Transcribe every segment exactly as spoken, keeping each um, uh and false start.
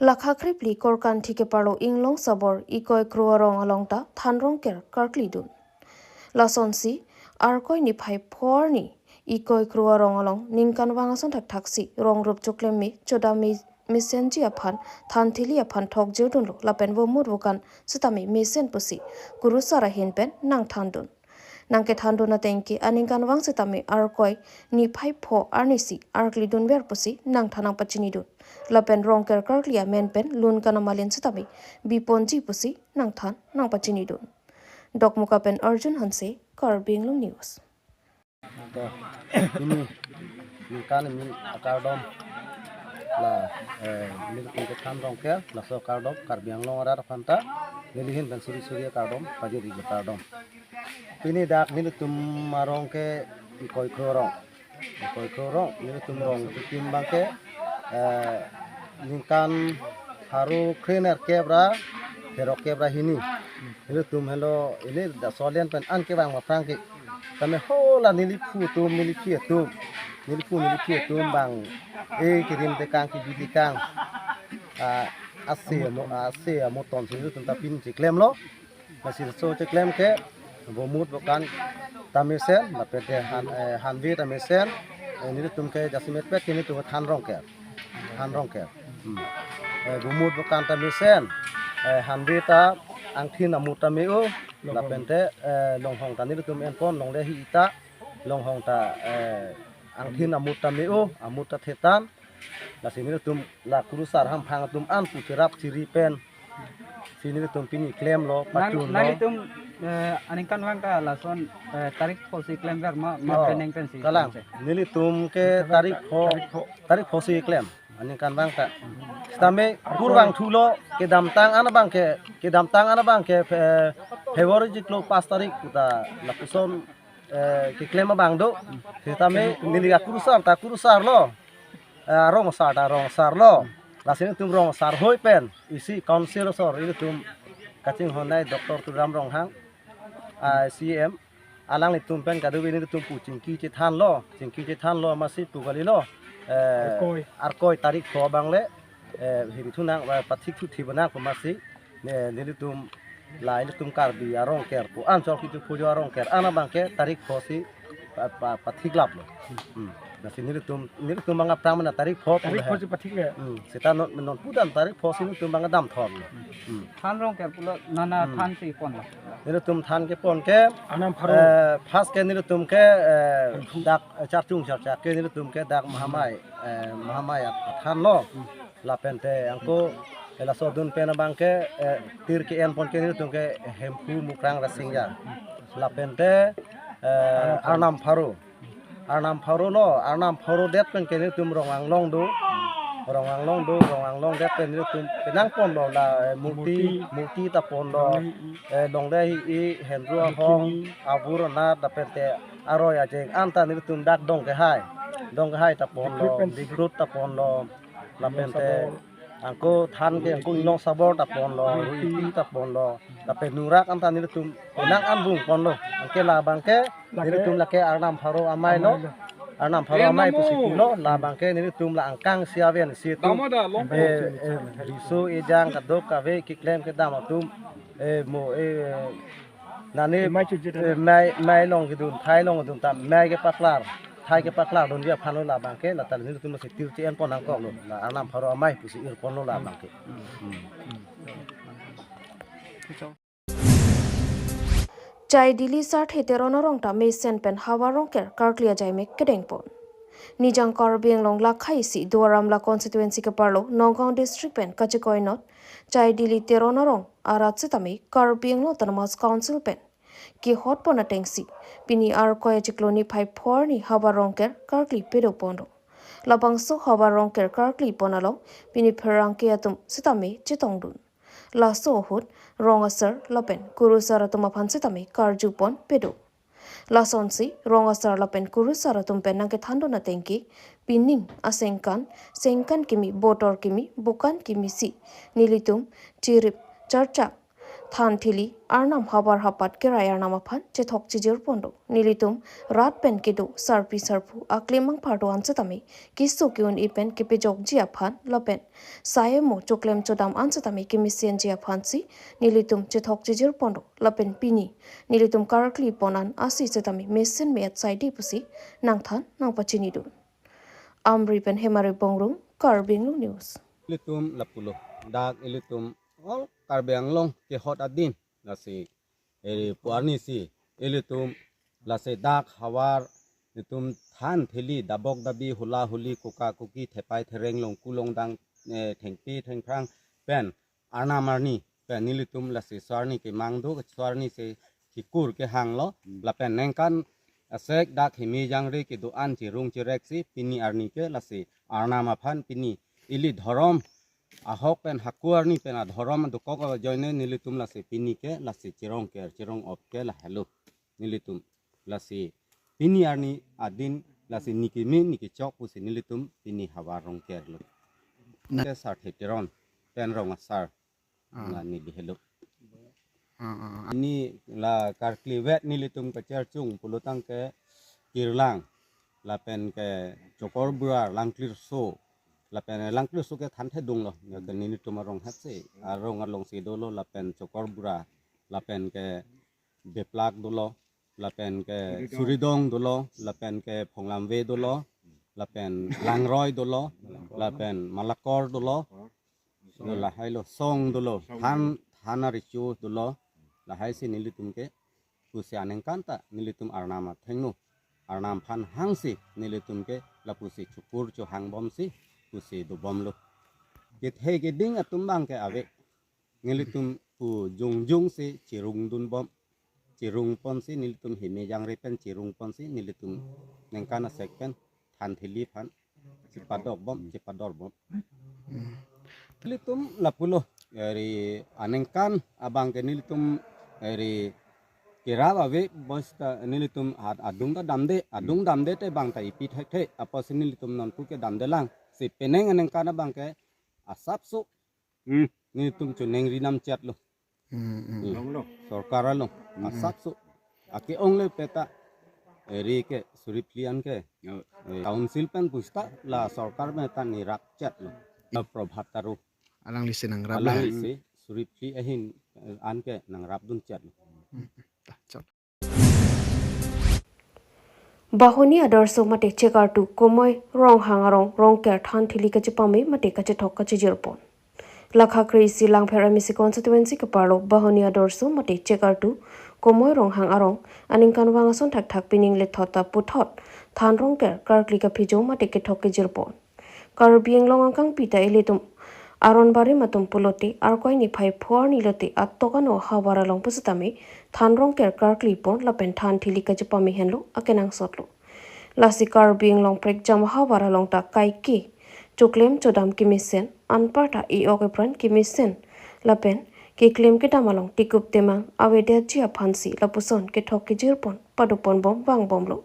Lakha krepli korkanthi keparlo Inglong Sabor Ikoi Kro arong along ta than rongker karkli dun. Lasonsi Arkoi niphai pho arni Ikoi Kro arong along ningkan vang ason thakthaksi rong rup choklem me chodam me mesenji aphan than thili aphan thok jirdunlo lapen vomut vokan sitame mesen pusi kurusar ahin pen nangthandun. Nangkethandun atengke aningkan vang sitame Arkoi niphai pho arnisi arkli dunver pusi nangthan nangpachinidun. Lapen rongker karkli amen pen Lunkan Amalin sitame biponji pusi nangthan nangpachinidun. Dokmoka pen Arjun Hanse, Karbi Anglong News. To, pini ningkan kimi akardom la, eh, nelitum kethan rongker, laso akardom Karbi Anglong arat aphanta neli ahin pen suri suri akardom pajirji akardom. Pini dak nelitum arong ke Ikoi Kro arong. Ikoi Kro arong, nelitum rong chitim abangke, eh, ningkan pharo krenerkep ra pherokep ra hini. Nelitum helo, ili dak solen pen an kevang aphrang ke. Tame hala neliphu atum, neliphi atum, neliphu neliphi atum abang, eh, kerim tekang, kebi tekang, ah, ase amo, ase amo tonsi nelitum ta pini chiklemlo. Lasi laso cheklem ke vomut vokan ta mesen, lapen te han, eh, hanve ta mesen, eh, nelitum ke jasemet pet ke nelitum than rongker. Than rongker. Hmm. Eh, vomut vokan ta mesen, eh, hanve ta angthin amut ta me-o, lapen te, eh, longhong ta nelitum enpon, longle hi-i ta, longhong ta, eh, angthin amut ta me-o, amut ta thetan, lasi nelitum la kurusar hamphang atum an pu cherap chiri pen si nelitum pini klemlo, nang, pachunlo. Nanglitum, eh, aningkan vang ta lason, eh, tarik pho si klemver ma, ma Oh, penang pensi kalang. Pensi. Nelitum ke tarik pho, tarik pho si klem. Aningkan vang ta. Sitame kurvangthulo kedamtang an abangke, kedamtang an abangke, eh, February chiklo pas tarik pu ta lapuson, eh, keklem abang do. Sitame neli akurusar ta kurusarlo. Eh, rong asar ta rong asarlo. Lasi nelitum rong asar hoi pen isi council asor ilitum kachinghon nai Doctor Tuliram Ronghang, ah, C M, alanglitum pen kadokave nelitum pu chingki chethanlo, chingki chethanlo amatsi pu kalilo. Eh, Arkoi. Arkoi tarik pho abang le, eh, hiri thunang, eh, pathik thuthi bonang pu amatsi, eh, nelitum la ilitum Karbi arongker pu an chok itu pujo arongker an abangke tarik pho si pa, pa, pathiklaplo. Hmm. Lasi nelitum, nelitum abang aphrang mena tarik pho pu Tarik le. Pho si pathik le. Hmm. Seta non, non pudan tarik pho si nelitum abang damthorlo. Hmm. Than rongker pulo nana Hmm. than si ponlo. Nelitum than kepon ke, Arnam pharo. Eh, first ke nelitum ke, eh, Thanphu. Dak, eh, Charchung Charchak ke nelitum ke dak Mahamai, eh, Mahamai at-, athanlo. Hmm. Lapen te angko, eh, laso adun pen abangke, eh, tir ke-enpon ke nelitum ke Hemphu Mukrang Rasinja. Lapen te, eh, Arnam pharo. Arnam pharo lo, Arnam pharo det pen ke nelitum Rong Anglong do. Rong Anglong do, Rong Anglong det pen nelitum penang ponlo la, eh, murti, Murti. Murti ta ponlo. Longle hi-i. Eh, longle hi-i, hendru ahong, Dikini. Abur anat, lapen te aroi ajeng an ta nelitum dak Dongkehai. Dongkehai ta ponlo, Dikhrut pen. Dikhrut ta ponlo. Lapen te Sabor. Angko than ke angko Inglong Sabor ta ponlo, Ruipi. Ruipi ta ponlo. Lapen ningrak an ta nelitum penang anbung ponlo. Anke labangke, lake. Nelitum lake Arnam pharo amei lo. Amei lo. Arnam pharo amei pusi pulo, labangke nelitum la angkang si aven si atum. Damo da, long. Eh, eh, riso ejang kadokave keklem kedam atum. Eh, mo, eh, nani, Mei chuji eh, mei, mei long kedun, thai long kedun ta, mei kepaklar, thai kepaklar dunji aphan lo labangke, la ta nelitum si tir che-enpon nangkoklo, la Arnam pharo amei pusi irponlo labangke. Hmm. Chai Dili Sarthe Teron arong ta mesen pen havar rongker karkli ajai mek kedengpon. Nijang Karbi Anglong lakha isi Duar Amla constituency keparlo Nagaon district pen kachekoi not Chai Dili Teron arong arat sitame Karbi Anglong Autonomous Council pen kehotpon atengsi pini Arkoi achiklo niphai pho arni havar rongker karkli pedoponlo. Labangso havar rongker karklipon along pini pherangke atum sitame chetongdun. Laso ahut rong asar lapen kurusar atum aphan sitame karjupon pedo. Lasonsi rong asar lapen kurusar atum pen nangkethandun atengke pining asengkan, sengkan kimi, botor kimi, bokan kimi si nelitum chirip charchak than thili, arnam havar hapat kerai arnam aphan chethok chijir pon do. Nelitum rat pen kedo sarpi sarpo aklemang pardo an setame keso ke-un-e pen kepejokji aphan lapen sai amo choklem chodam an setame kemesenji aphansi nelitum chethok chijir pon do. Lapen pini nelitum karkli pon an asi setame mesen me-et saide pusi nangthan nangpachinidun. Amri pen Hemari Bongrung, Karbi Anglong News. Ilitum lapulo, dak ilitum all Karbi Anglong kehot adin, lasi eri pu arnisi ilitum lasi dak havar, ilitum than thili, dabok dabi, hula huli, koka koki, thepai thereng, longku longdang, eh, thengpi thengphrang pen arnam arni pen nelitum lasi so arni kemang do, so arni si kikur kehanglo. Hmm. Lapen ningkan asek dak himi jangre kedo an chirung chireksi pini arni ke lasi arnam aphan pini ili dhorom ahok pen hako arni pen adhorom dokok ajoine nelitum lasi pini ke lasi chirongker chirong-op ke lahelo nelitum. Lasi pini arni adin lasi ne keme ne kechok pusi nelitum pini havar rongkerlo. Na- Ke Sarthe Teron pen rong asar. Ah. Na neli helo. Ah, ah, ah. Ini la karkli vet nelitum kacharchung pulotang ke Kirlang lapen ke Chokorbura, Langklirso, lapen Langklirso ke than thedung lo, ya ke nelitum arong hepsi, arong alongsi dolo, lapen Chokorbura, lapen ke Beplak dolo, lapen ke Suridong. Suridong dolo, lapen ke Phonglamve dolo, lapen Langroi dolo, lapen Malakor dolo, lo lahai lo Song dolo, Song than dolo. Than arichu dolo, lahai si nelitum ke pusi aningkan ta nelitum arnam athengno, arnam aphan hangsi nelitum ke lapusi chukur chuhang bomsi pusi dobomlo. Kethe keding atum abang ke ave. Nelitum pu jongjong si chirung dun bom. Chirung ponsi nelitum himi jangre pen chirung ponsi nelitum ningkan asek pen than thili aphan chipadok bom, chipador bom. Hmm. Nelitum lapulo, eri aningkan abang ke nelitum eri kerap ave, bos ta nelitum ad-, adung ta damde, adung damde te bang ta ipi thekthe, apotsi nelitum nonpu ke damdelang. Si penang aningkan abang ke asapso Hmm. Nelitum choningri namchetlo. Hmm, hmm. Hmm. Longlo. Sorkar along. Hmm. Asapso. Ake-ong le peta. Eri ke suri phli an ke. Oh. Eh, council pen pusta la sorkar pen ta nirapchetlo. Hmm. La Prabhat Taro. Alanglisi nangrap. Alanglisi suri phli ahin, eh, an ke nangrapdunchetlo. Hmm. Ta, chot. Bahuni Adarsho mate chekartu Komoi Ronghang arong rongker than thili kachepame mate kachethok kachijir pon. Lakha kre-isi Langpher M A C constituency keparlo Bahuni Adarsho mate chekartu Komoi Ronghang arong aningkanvang ason thakthak pining lethot ta puthot than rongker karkli kaphijo mate kethok kejir pon. Karbi Anglong angkangpi ta ilitum aron barim atum pulote Arkoi niphai pho arni lote atok ano havar along pusitame than rongker karkli pon lapen than thili kachepame henlo akenangsotlo. Lasi Karbi Anglong prekjam havar along ta kaike choklem chodam kemesen anparta e-ok epran kemesen lapen keklem kedam along tikup temang avedetji aphansi lapuson kethok kejir pon padopon bom vangbomlo.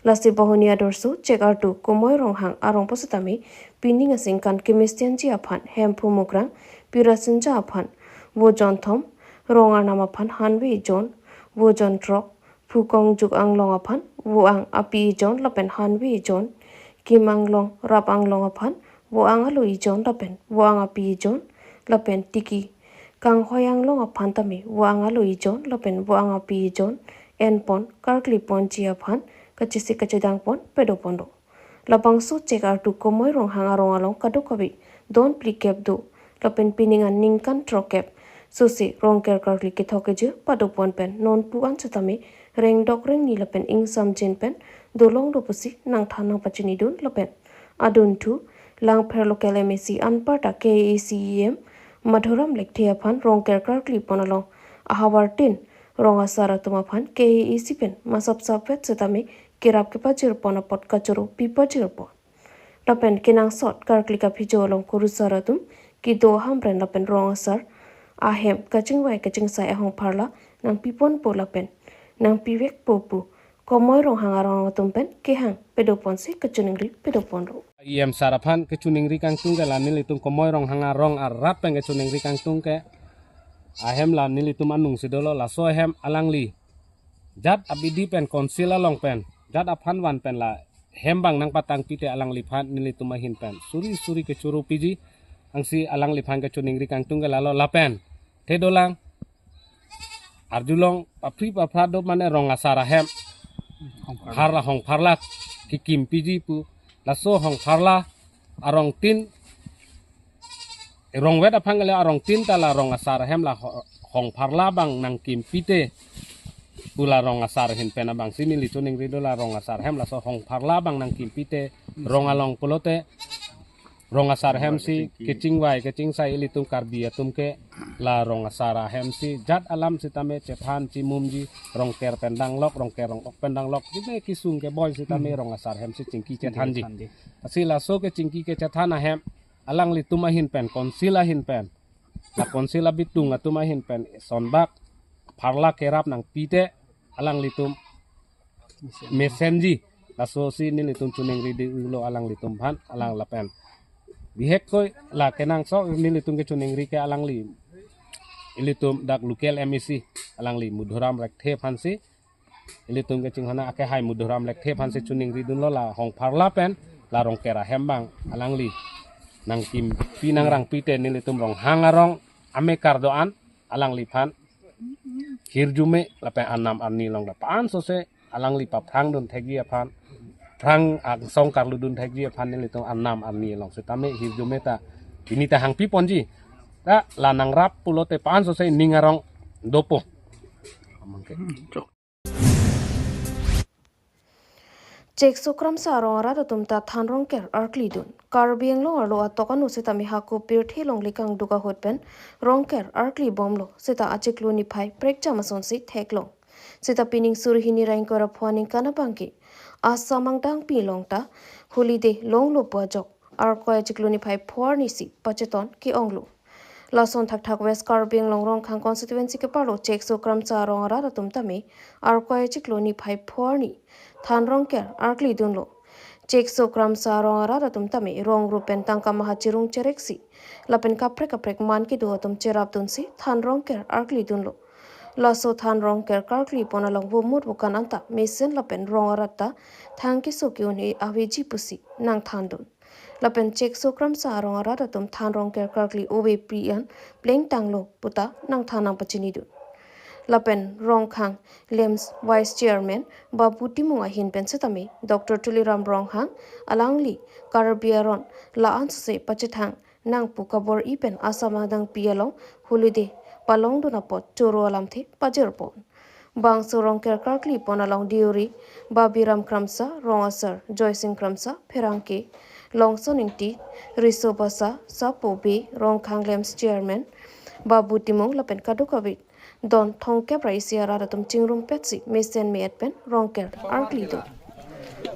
Lasi Bahuni Adarsho chekartu Komoi Ronghang arong pusitame pining asingkan kemesenji aphan Hemphu Mukrang, Pirasinja aphan vojon thom, rong arnam aphan hanve jon, vojon throk, Phukong Juk Anglong aphan vo-ang api jon lapen hanve jon, Kim Anglong, Rap Anglong aphan vo-ang alo ijon lapen vo-ang api ijon lapen tiki Kanghoi Anglong aphan tame vo-ang alo ijon lapen vo-ang api ijon enpon karkli ponji aphan kachesik kachedang pon padopon do. Labangso chekartu Komoi Ronghang arong along kadokave don phlikep do lapen pining aningkan throkkep sose rongker karkli kethok kejir padopon pen nonpu an setame rengdok rengni lapen ingsamjin pen dolong do pusi nangthan nangpachinidun lapen adunthu Langpher local M A C anparta K A A C E M Madhuram Lekthe aphan rongker karkli pon along ahavar tin rong asar atum aphan K A A C pen masap sapvet setame kerap kepajir pon apot kachoro pipajir pon. Lapen kenangsot karkli kaphijo along kurusar atum kedo Hamren lapen rong asar ahem kachingvai kachingsai ahong pharla nangpiponpo lapen nangpivekpo pu Komoi Ronghang arong atum pen kehang padoponsi kachiningri padoponlo. E M sir aphan kachiningri kangtung ke la nelitum Komoi Ronghang arong arat pen kachiningri kangtung ke ahem la nelitum anung si dolo, laso ahem alangli jat abidi pen council along pen jat aphan van pen la hem abang nangpatangpi te alangliphan nelitum ahin pen suri suri kechoro piji, ansi alangliphan kechoningri kangtung ke lalo lapen te dolang arjulong papri papra do mane rong asar ahem pharla hong pharla kekim piji pu, laso hong pharla arong tin rongvet aphan ke le arong tin ta la rong asar ahem la ho-, hong pharla abang nangkimpi te pu la rong asar ahin pen abang si neli choningri do, la rong asar ahem laso hong pharla abang nangkimpi te rong along pulote rong asar ahem si kechingvai kechingsai ilitum Karbi atum ke la rong asar ahem si jat alam sitame chethan chimumji, Rongker pen danglok, Rongker Rongkok pen danglok, jine kesung keboi sitame rong asar ahem si chingki chethanji. Asi laso kechingki kechethan ahem alanglitum ahin pen, council ahin pen, la council abitung atum ahin pen sonbak pharla kerap nangpi te alanglitum mesenji, laso si nelitum choningri di ulo alanglitum aphan, alang lapen bihek koi la kenangsot nelitum kechoningri ke alangli, ilitum dak local M A C alangli Madhuram Lekthe aphan si, ilitum kachinghon akehai Madhuram Lekthe aphan si choningri dunlo, la hong pharla pen la Rongker ahem abang alangli nangkimpi nangrangpi te nelitum Ronghang arong amekar do-an alangliphan hirjume lapen arnam arni along da pansose alangli paphrang dun thekji aphan, phrang angsong karlu dun thekji aphan nelitum arnam arni along sitame hirjume ta pini ta hangpi ponji. Ta la nangrap pulote pansose ning arong dopo. Chekso Kramsa arong arat atum ta than Rongker arkli dun. Karbi Anglong arlo atok anu sitame hako pirthe longle kangduk ahut pen Rongker arkli bomlo seta achiklo niphai prekjam asonsi theklong. Seta pining suri hini ra ingkoi ra pho aningkan abangke Assam angdengpi along ta holiday longlo pu ajok Arkoi achiklo niphai pho arni si pacheton ke-onglo. Lason thakthak West Karbi Anglong Rongkhang constituency keparlo Chekso Kramsa arong arat atum tame Arkoi achiklo niphai pho arni than Rongker arkli dunlo. Chekso Kramsa arong arat atum tame rong rup pen tangka maha chirung chereksi lapen kaprek kaprek man kedo atum cherap dunsi than Rongker arkli dunlo. Laso than Rongker karkli pon along vomut vokan anta mesen lapen rong arat ta thang keso ke-un-e aveji pusi nangthan dun. Lapen Chekso Kramsa arong arat atum than Rongker karkli ove pi an plengtanglo puta nangthan nangpachini dun. Lapen Rongkhang LAMPS Vice Chairman Babu Timung ahin pen sitame Doctor Tuliram Ronghang alangli Karbi aron la-an sose pachethang nangpu kabor-i pen Assam angdengpi along holiday palong dun apot choro alamthe pajirpon. Bangso Rongker karkli pon along Deuri, Babiram Kramsa, Rong Asar, Joysing Kramsa, Pherangke, Longson Ingti, Riso Basa, Sapo Bey, Rongkhang LAMPS Chairman Babu Timung lapen kadokave don thomkep ra isi arat atum chingrumpetsi mesen me-et pen Rongker arkli dun.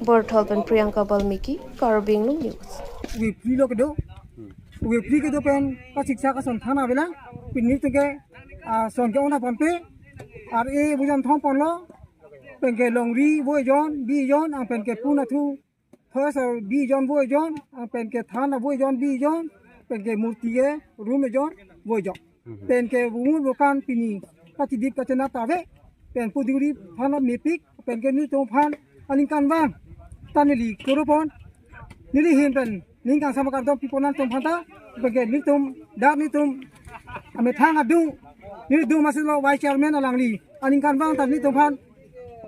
Borthol pen Priyanka Balmiki, Karbi Anglong News. Ove pri lo kedo. Ove pri kedo pen kasiksak ason than avelang. Pini tengke, ah, ason ke-ong ponpe. Ar-e voijon thom ponlo. Penke longri voijon, bijon, ang penke puna thu. Thoi asar bijon voijon, ang penke than avoijon bijon, penke murti ke rum ejon voijon. Penke vomut vokan pini kachidip kachenat ta ave. Pen pu Deuri than mepik, penke nelitum aphan aningkanvang ta neli koro pon. Neli ahin pen ning kangsam kardom pi pon nangtum aphan ta, penke nelitum dak nelitum amethang adung, neli adung masi lo Vice Chairman alangli aningkanvang ta nelitum aphan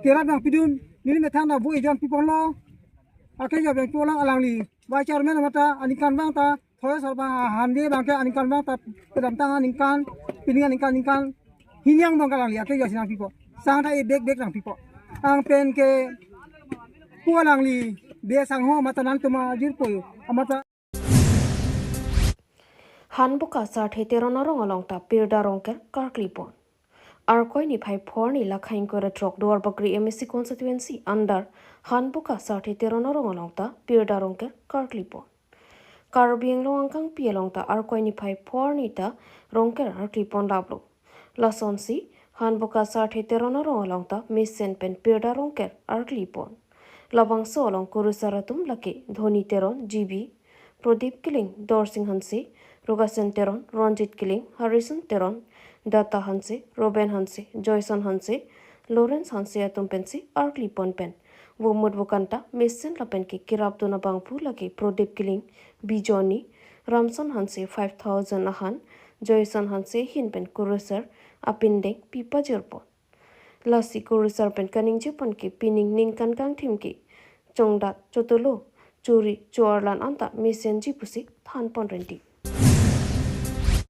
kerap nangpidun, neli methang ta voijon pi ponlo. Akeja pen pu alang alangli Vice Chairman amat ta aningkanvang ta thoi asar abang, ah, hande abangke aningkanvang ta kedamtang aningkan, pining aningkan, aningkan hini angbong ke alangli akeja si nangpipo. Sang ta e bek bek nangpipo. Ang penke pu alangli be sangho amat ta nangtum ajirpo amat ta. Hanboka Sarthe Teron arong along ta pirda Rongker karkli pon. Arkoi niphai pho arni la khaing kora throk Duarbagori M A C constituency under Hanboka Sarthe Teron arong along ta pirda Rongker karkli pon. Karbi Anglong angkangpi along ta Arkoi niphai pho arni ta Rongker arkli pon laplo. Lasonsi Hanboka Sarthe Teron arong along ta mesen pen pirda Rongker arkli pon. Labangso along kurusar atum lake Dhoni Teron, G B, Prodip Killing, Dorsing Hanse, Rugasen Teron, Ronjit Killing, Harrison Teron, Data Hanse, Roben Hanse, Joyson Hanse, Lawrence Hanse atum pensi arkli pon pen vomut vokan ta mesen lapen ke kerap dun abangphu lake Prodip Killing, Bijoni, Ramson Hanse five thousand ahan, Joyson Hanse ahin pen kurusar apindeng pipajir pon. Lasi kurusar pen kaningje pon ke pining ningkan kangthim ke chongdat chotolo, churi choarlan anta mesenji pusi than pon renti.